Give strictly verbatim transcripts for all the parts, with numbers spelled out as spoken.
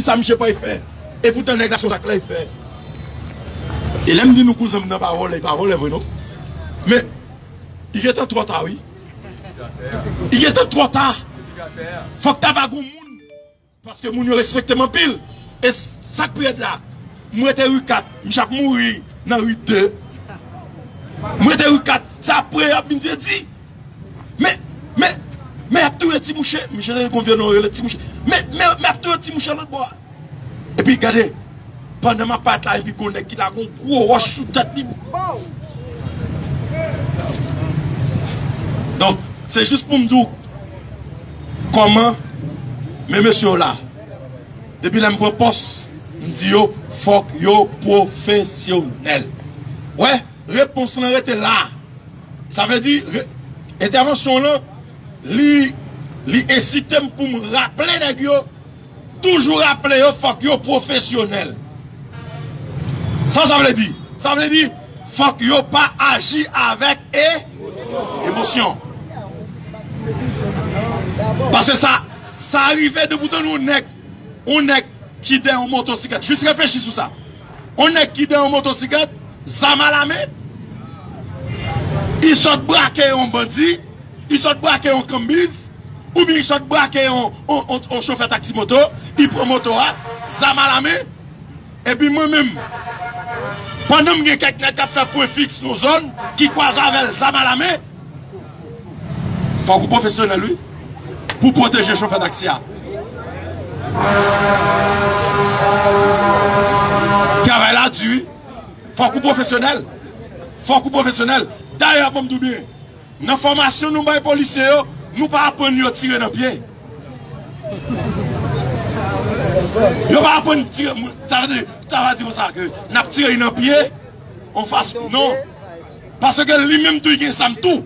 sa misye pral fè. E poutan nèg la se yon zak la li fè. E lè m di nou kouzen m nan pa vòlè, li pa vòlè vre non. Men, li gentan twò ta wi. Li gentan twò ta. Fòk ta va gon moun. Paske moun yo respekte m anpil. E s- sa k pi rèd la, m rete ri kat, misye ap mouri nan ri de. M rete ri kat, se apre y ap vin di, di, men, men, men y ap touye ti mouche. Misye te gon vye non, yo rele ti mouche. Men, men, men y ap touye ti mouche lòt bò a. Epi gade, pandan m ap parèt la, epi gon nèg ki la gon gwo wòch sou tèt li. Donk, se jis pou m di w kòman men mesye yo la. Depi lè m pran pòs, m di yo, fòk yo pwofesyonèl. Wè, repons lan rete la. Sa vle di, re- entèvansyon lan, li, li ensite m pou m raple nèg yo, toujou raple yo, fòk yo pwofesyonèl. Sa sa vle di? Sa vle di, fòk yo pa aji avèk e- emosyon. Paske sa, sa rive de bouton yon nèg, yon nèg ki dèyè yon motosiklèt. Jis reflechi sou sa. Yon nèg ki dèyè yon motosiklèt, zam alamen, li sot brake yon bandi, li sot brake yon kanbiz, oubyen li sot brake yon, yon, yon, yon chofè taksi moto, li pran moto a, zam alamen, epi mwen menm, pandan m gen kèk nèg k ap fè pwen fiks nan zòn, ki kwaze avè l, zam alamen, fòk ou pwofesyonèl, wi, pou pwoteje chofè taksi a. Travay la di, wi. Fòk ou pwofesyonèl. Fòk ou pwofesyonèl. Dayè, ban m di w byen, nan fòmasyon nou bay polisye yo, nou pa aprann yo tire nan pye. Yo pa aprann tire, sa vle di, sa vle di konsa ke n ap tire nan pye, anfas, non. Paske li menm tou, li gen zam tou.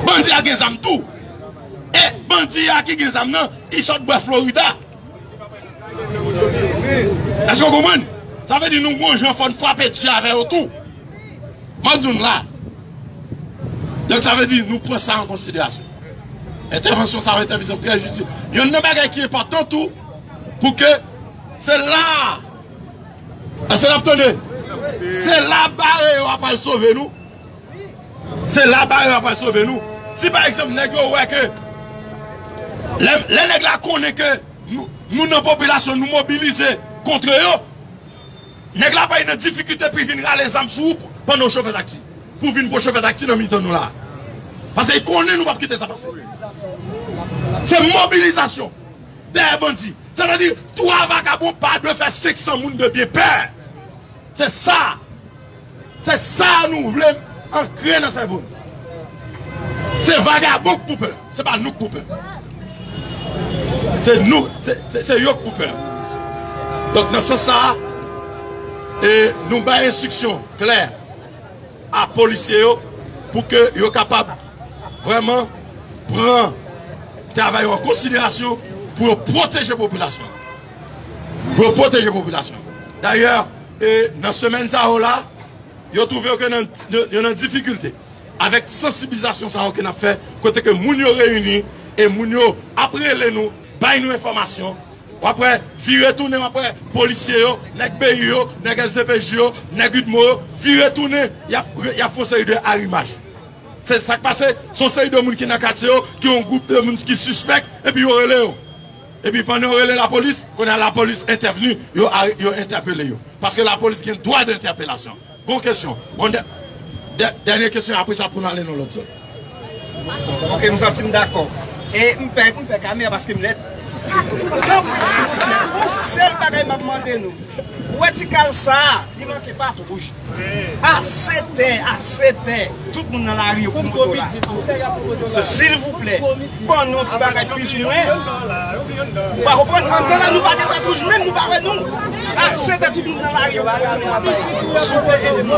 Bandi a gen zam tou. E bandi a ki gen zam nan, li sot bwè Florida. Èske w konprann? Sa vle di nou gon jan fò n frape di avè yo tou. M ap di w la. Donk sa vle di nou pran sa an konsiderasyon. Entèvansyon sa yo entèvansyon trè jistis. Youn nan bagay ki enpòtan tou, pou ke se la, èske n ap tande? Se la bare yo a pral sove nou. Se la bare yo a pral sove nou. Si pa egzanp nèg yo wè ke lè, lè nèg la konnen ke nou, nou nan popilasyon, nou mobilize kont yo, nèg la pa nan difikilte pou vin rale zam sou ou pandan w chofè taksi. Pou vin pran chofè taksi nan mitan nou la. Paske li konnen nou p ap kite sa pase. Se mobilizasyon dèyè bandi. Sètadi, twa vagabon pa dwe fè senk san moun de byen pè. Se sa. Se sa nou vle ankre nan sèvo nou. Se vagabon k pou pè, se pa nou k pou pè. Se nou, se, se, se yo k pou pè. Donk, nan sans sa a, e nou bay enstriksyon klè a polisye yo pou ke yo kapab vrèman pran travay yo an konsiderasyon pou yo pwoteje popilasyon. Pou yo pwoteje popilasyon. Dayè, e nan semèn sa yo la, yo twouve yo ke nan, yo, yo nan difikilte avèk sansibilizasyon sa yo ke n ap fè, kote ke moun yo reyini e moun yo ap rele nou, bay nou enfòmasyon. W ap wè, vire tounen, w ap wè polisye yo, nèg B I yo, nèg S D P J yo, nèg UDMO yo, vire tounen, y ap, y ap fè yon seri de arimaj. Se sa k pase, se yon seri de moun ki nan katye yo, ki yon gwoup de moun ki sispèk, epi yo rele yo. Epi pandan yo rele lapolis, kounye a lapolis entèvni, yo are-, yo entèpele yo. Paske lapolis gen dwa de entèpelasyon. Bon kesyon. Bon, dè-, dè-, dènye kesyon, apre sa pou n ale nan lòt zòn. Ok, m santi m dakò. E m pè, m pè kamera paske m lèd. Tanpri, silvouplè, yon sèl bagay m ap mande nou. Wètikal sa a, li manke patwouj. A sèt è, a sèt è, tout moun nan lari yo pou moto la. Silvouplè, ban nou yon ti bagay plizoumwen. Ou pa konprann? Anndan la, nou pa gen patwouj menm, nou pa wè nou. A sèt è, tout moun nan lari yo pou moto la. Souple, ede nou.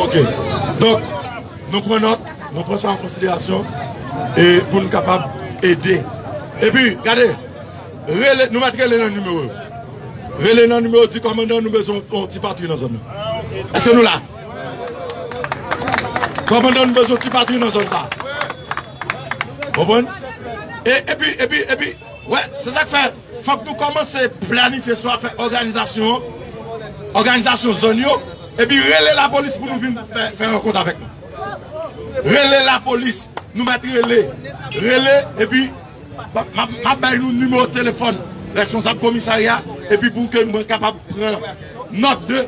Ok. Donk, nou pran nòt, nou pran sa an konsiderasyon, e pou n kapab ede. Epi, gade, rele, nou mèt rele nan nimewo yo. Rele nan nimewo, di kòmandan nou bezwen yon ti patwouy nan zòn nan. Èske nou la? Kòmandan nou bezwen yon ti patwouy nan zòn sa. Konprann? E, epi, epi, epi, Wè, se sa k fè, fòk nou kòmanse planifye sou afè òganizasyon, òganizasyon zòn yo, epi rele lapolis pou nou vin fè, fè rankont avèk nou. Rele lapolis, nou mèt rele. Rele, epi m ap, m ap, m ap bay nou nimewo telefòn responsab komisarya, epi pou ke mwen kapab pran nòt de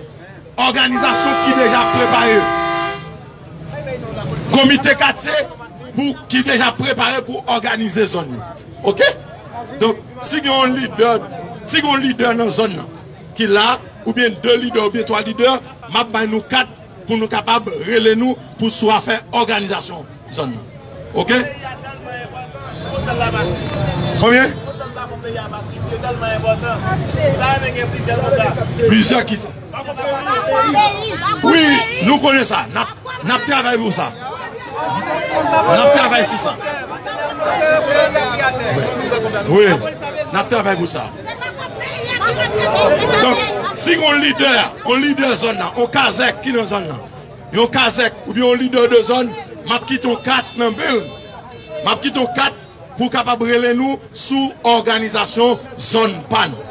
òganizasyon ki deja prepare. Komite katye pou ki deja prepare pou òganize zòn yo. Oke? Donk, si gen yon lidè, si gen yon lidè nan zòn nan ki la, oubyen de lidè, oubyen twa lidè, m ap bay nou kat pou nou kapab rele nou pou sou afè òganizasyon zòn nan. Oke? Konbyen? Plizyè kisa? Wi, nou konnen sa. N ap, n ap travay pou sa. N ap travay sou sa. Wi, n ap travay pou sa. Donk, si yon lidè, yon lidè zòn nan, yon kazèk ki nan zòn nan, yon kazèk oubyen yon lidè de zòn, m ap kite yon kat nan men l. M ap kite yon kat pou kapab rele nou sou òganizasyon zòn pa nou.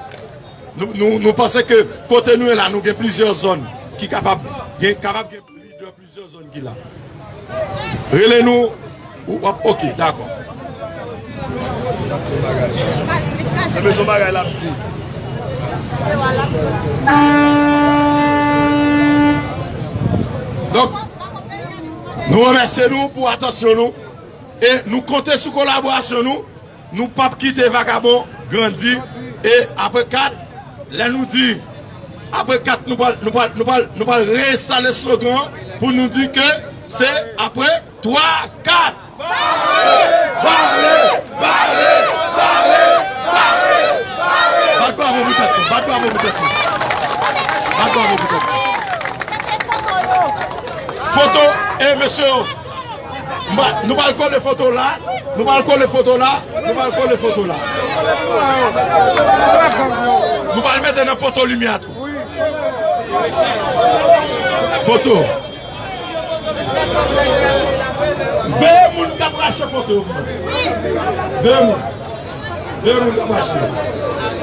Nou, nou, nou panse ke kote nou ye la, nou gen plizyè zòn ki kapab gen, kapab gen lidè plizyè zòn ki la. Rele nou, ou, w ap, oke, dakò. Sa se yon bagay l ap di. Donk, nou remèsye nou pou atansyon nou e nou konte sou kolaborasyon nou. Nou p ap kite vakabon grandi. E apre kat, lè nou di apre kat, nou pral, nou pral, nou pral, nou pral reenstale slogan an pou nou di ke se apre twa, kat. Bare! Bare! Bare! Bare! Bat bravo pou tèt nou, bat bravo pou tèt nou. Bat bravo pou tèt nou. Foto, e mesye yo, m pa, nou pral kole foto la, nou pral kole foto la, nou pral kole foto la. Nou pral mete nan poto limyè a tou. Foto. Veye moun k ap rache foto yo pou mwen. Veye moun. Veye moun k ap rache.